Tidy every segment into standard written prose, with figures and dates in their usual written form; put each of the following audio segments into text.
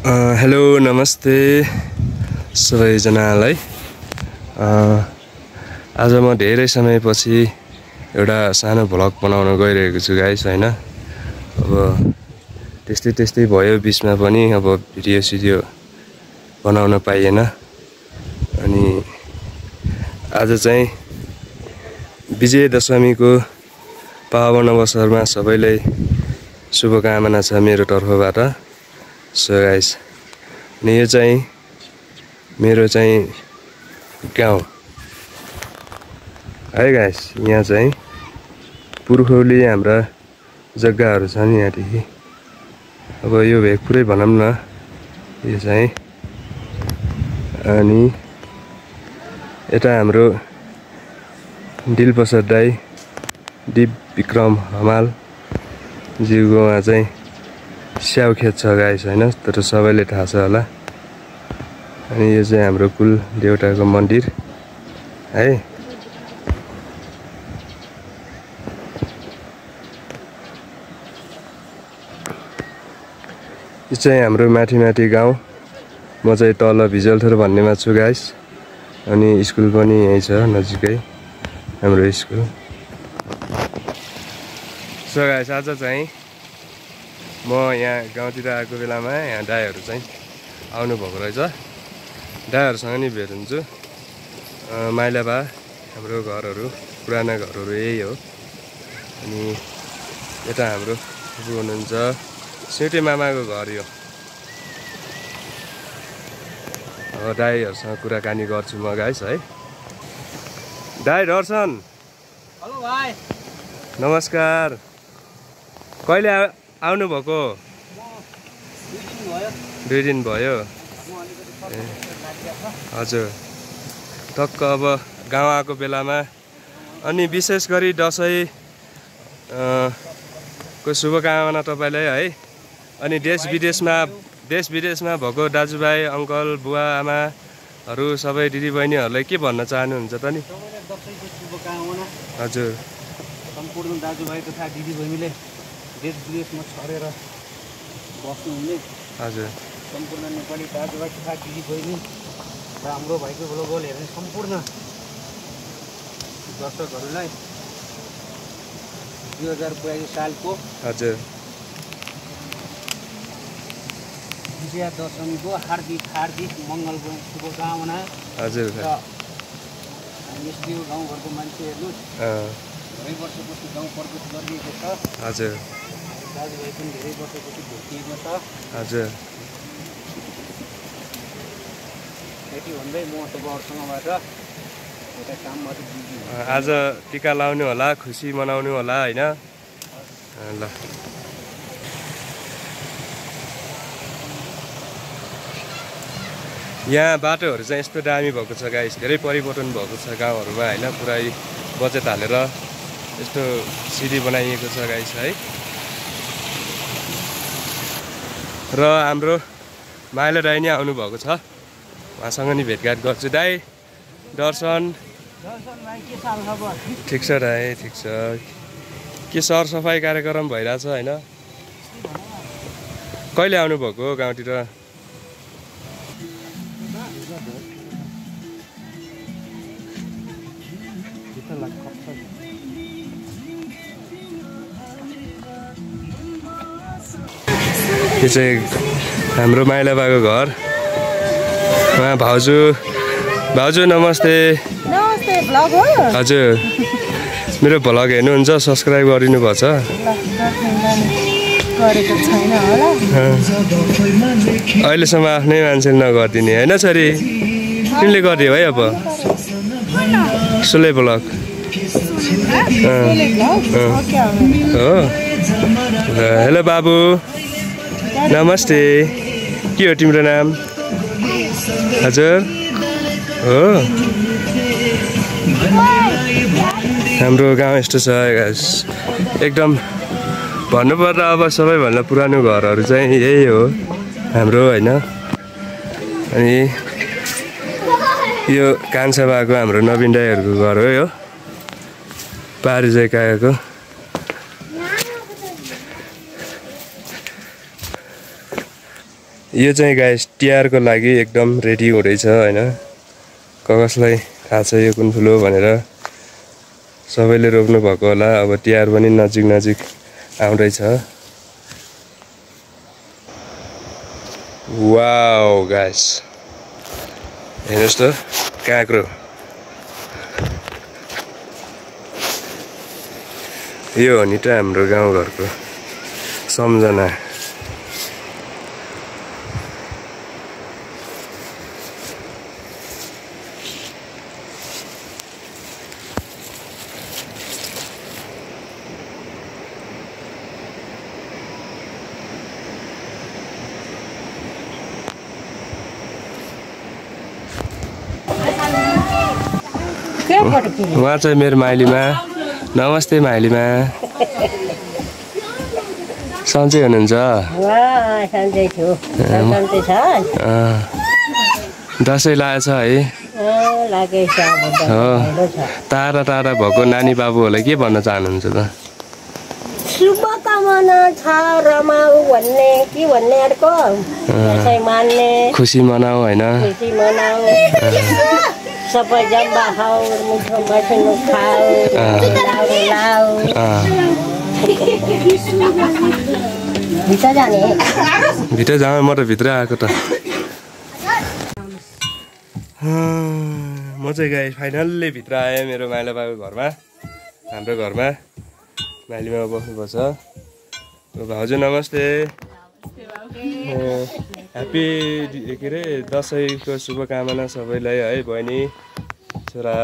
Hello नमस्ते सबैजनालाई। आज म धेरै समयपछि एउटा सानो भ्लग बनाउन गइरहेको छु गाइस हैन। अब त्यस्तै भयो, बिचमा पनि अब भिडियो बनाउन पाइएन। अनि आज चाहिँ विजयदशमीको पावन अवसरमा सबैलाई शुभकामना छ मेरो तर्फबाट। सो गाइस, अनि यो चाहिँ मेरो चाहिँ गाउँ है गाइस। यहाँ चाहिँ पुर्खौली हाम्रा जग्गाहरू छन् यहाँदेखि। अब यो भेग पुरै भनौँ न यो चाहिँ। अनि यता हाम्रो दिलप्रसाद दाई, दिप विक्रम हमाल ज्यूकोमा चाहिँ स्याउ खेत छ गाइस हैन, तर सबैले थाहा छ होला। अनि यो चाहिँ हाम्रो कुल देवताको मन्दिर है। यो चाहिँ हाम्रो माथि गाउँ। म चाहिँ तल भिजलथर भन्नेमा छु गाइस। अनि स्कुल पनि यही छ नजिकै हाम्रो स्कुल। सो गाइस, आज चाहिँ म यहाँ गाउँतिर आएको बेलामा यहाँ दाइहरू चाहिँ आउनु भएको रहेछ। दाइहरूसँग नि भेट हुन्छु। माइलाबा हाम्रो घरहरू, पुराना घरहरू यही हो। अनि यता हाम्रो फुपू हुनुहुन्छ, सिउटे मामाको घर यो। अब दाइहरूसँग कुराकानी गर्छु म गाइस है। दाइ दर्शन, हेलो भाइ, नमस्कार। कहिले आउनु भएको? 2 दिन भयो। हजुर, टक्क अब गाउँ आएको बेलामा। अनि विशेष गरी दसैँ को शुभकामना तपाईँलाई है। अनि देश विदेशमा भएको दाजुभाइ, अङ्कल, बुवा आमाहरू, सबै दिदीबहिनीहरूलाई के भन्न चाहनुहुन्छ त नि? दसैँको शुभकामना। हजुर, सम्पूर्ण दाजुभाइ तथा दिदीबहिनीले देश विदेशमा छरेर बस्नुहुने हजुर, सम्पूर्ण नेपाली दाजुभाइ तथा दिदीबहिनी र हाम्रो भाइको ब्लगल हेर्ने सम्पूर्ण दर्शकहरूलाई 2042 सालको हजुर, विजयादशमीको हार्दिक मङ्गलको शुभकामना। हजुर। र यस्तो गाउँघरको मान्छेहरू धेरै वर्षपछि गाउँ प्रवेश गरिएको छ। हजुर, दाजुभाइ पनि धेरै वर्षपछि भेटिएको छ। हजुर। यति भन्दै म तपाईँहरूसँगबाट एउटा कामबाट बिजी हुँ। आज टिका लाउनु होला, खुसी मनाउनु होला हैन? ल, यहाँ बाटोहरू चाहिँ यस्तो दामी भएको छ गाइस। धेरै परिवर्तन भएको छ गाउँहरूमा हैन। पुरै बजेट हालेर यस्तो सिडी बनाइएको छ गाइस है। र हाम्रो माइला दाइ नि आउनु भएको छ, उहाँसँग नि भेटघाट गर्छु। दाइ दर्शन, ठिक छ दाइ, ठिक छ। के सरसफाइ कार्यक्रम भइरहेछ हैन? कहिले आउनुभएको गाउँतिर? यो चाहिँ हाम्रो माइलाबाको घर। उहाँ भाउजू नमस्ते। नमस्ते, भ्लग हो? हजुर, मेरो भ्लग हेर्नुहुन्छ, सब्सक्राइब गरिदिनु भएको छ? गरेको छैन होला। अहिलेसम्म आफ्नै मान्छेले नगरिदिने होइन छोरी? तिमीले गरिदियो है अब सुले भ्लग हो? हेलो बाबु, नमस्ते। के हो तिम्रो नाम? हजुर हो। हाम्रो गाउँ यस्तो छ गाइस, एकदम भन्नुपर्दा अब सबैभन्दा पुरानो घरहरू चाहिँ यही हो हाम्रो हैन। अनि यो कान्छा बाको हाम्रो नवीन दाइहरूको घर हो यो, पारिजाइकाको। यो चाहिँ गाइस तिहारको लागि एकदम रेडी हुँदैछ हैन कसलाई थाहा छ यो कुन फुल हो भनेर सबैले रोप्नु भएको होला अब तिहार पनि नजिक नजिक आउँदैछ वाओ गाइस हेर्नुस् त काँक्रो यो हो नि त हाम्रो गाउँघरको सम्झना उहाँ चाहिँ मेरो माइलीमा नमस्ते माइलीमा सन्चै हुनुहुन्छ दसैँ लागेछ है हो टाढा टाढा भएको नानी बाबुहरूलाई के भन्न चाहनुहुन्छ त शुभकामना छ रमाऊ भन्ने के भन्ने अर्को दसैँ मान्ने खुसी मनाऊ हैन खुसी मनाऊ सबै जम्बा खाऊ मिठो मसिनो खाऊ लाऊ भित्र जाने भित्र जाऊ म त भित्र आएको त म चाहिँ गाई फाइनल्ली भित्र आएँ मेरो माइला बाबु घरमा हाम्रो घरमा माइलीमा बस्नुपर्छ भाउजू नमस्ते ह्याप्पी के अरे दसैँको शुभकामना सबैलाई है बहिनी छोरा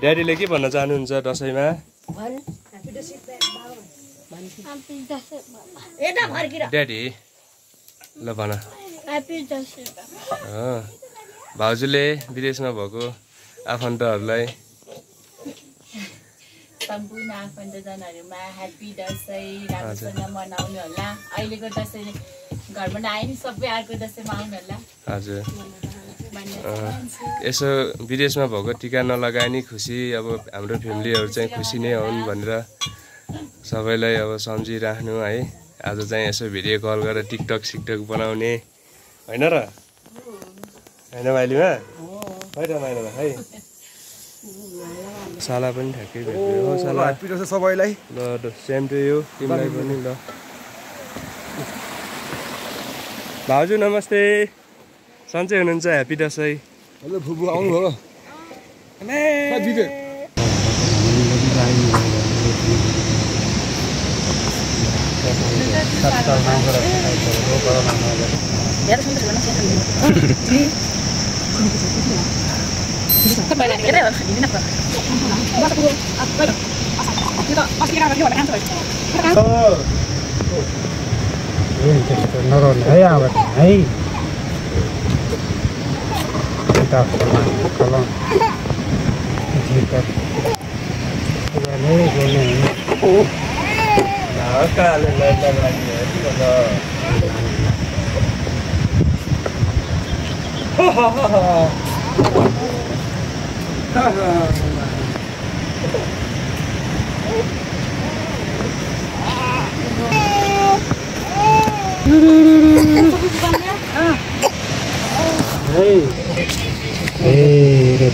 ड्याडीले के भन्न चाहनुहुन्छ दसैँमा ड्याडी ल भन भाउजूले विदेशमा भएको आफन्तहरूलाई सम्पूर्ण आफन्तजनहरूमा ह्याप्पी दसैँ राम्रोसँग मनाउनु होला अहिलेको दसैँ घरमा नआए नि सबै अर्को दसैँमा आउनु होला हजुर यसो विदेशमा भएको टिका नलगाए नि खुसी अब हाम्रो फ्यामिलीहरू चाहिँ खुसी नै हुन् भनेर सबैलाई अब सम्झिराख्नु है आज चाहिँ यसो भिडियो कल गरेर टिकटक सिकटक बनाउने होइन र होइन माइलीमा है त माइलीमा है साला पनि ठ्याक्कै भेट्यो हो साला सबैलाई ल सेम टु यु तिमीलाई पनि ल भाउजू नमस्ते सन्चै हुनुहुन्छ ह्याप्पी दसैँ हेलो फुपू आउनु भयो नगर्नु है अब है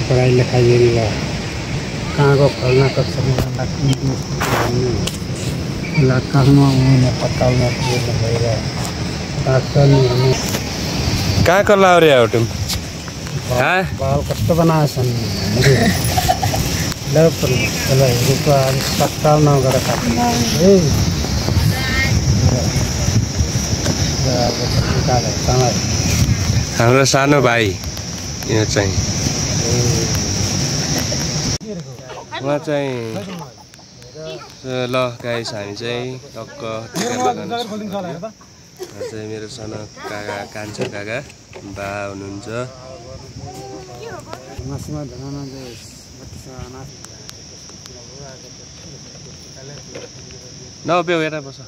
पढाइ लेखाइ ल कहाँको फल्ना कक्षामा कहाँमा उनीहरूले पत्ताउन भएर कहाँ कर लाओ रे हो तुम बाल कस्तो बनाएछन् ल पत्ताउन गरेर हाम्रो सानो भाइ यो चाहिँ उहाँ चाहिँ ल गाइस हामी चाहिँ टक्क चाहिँ मेरो सानो काका कान्छा काका बा हुनुहुन्छ नबेउ यता बस